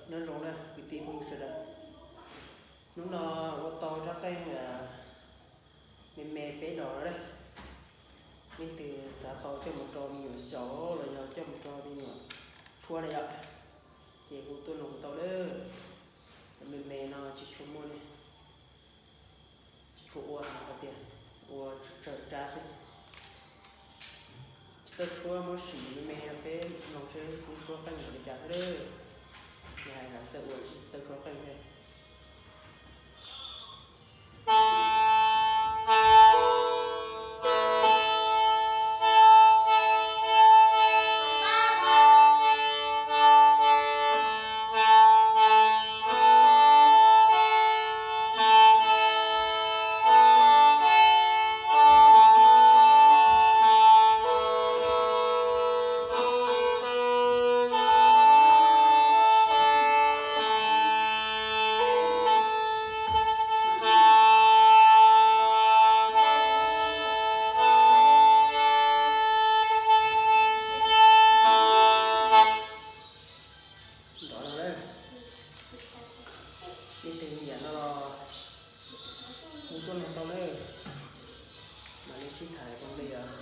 Nyob zoo na kwv tij phooj ywg sawv daws, hnub no ua tau rab qeej me me peb dos no na. Leej twg xav tau coj mus rau me nyuam xyaum los yog coj mus rau me nyuam tshuab na yom, ces hu tuaj nug tau na. Cov me me no tsis tshua muaj ne, tsis tshua ua hais tias ua tsawg rab xwb. Tsis txawj tshuab muab sim me me no peb mloog seb tshuab qeej li cas thiab. Yog hais tias txawj ua tsis txawj tshuab qeej thiab. Nrov no na, leej twg nyiam no los hu tuaj nug tau na, mam li sib tham rau npe os.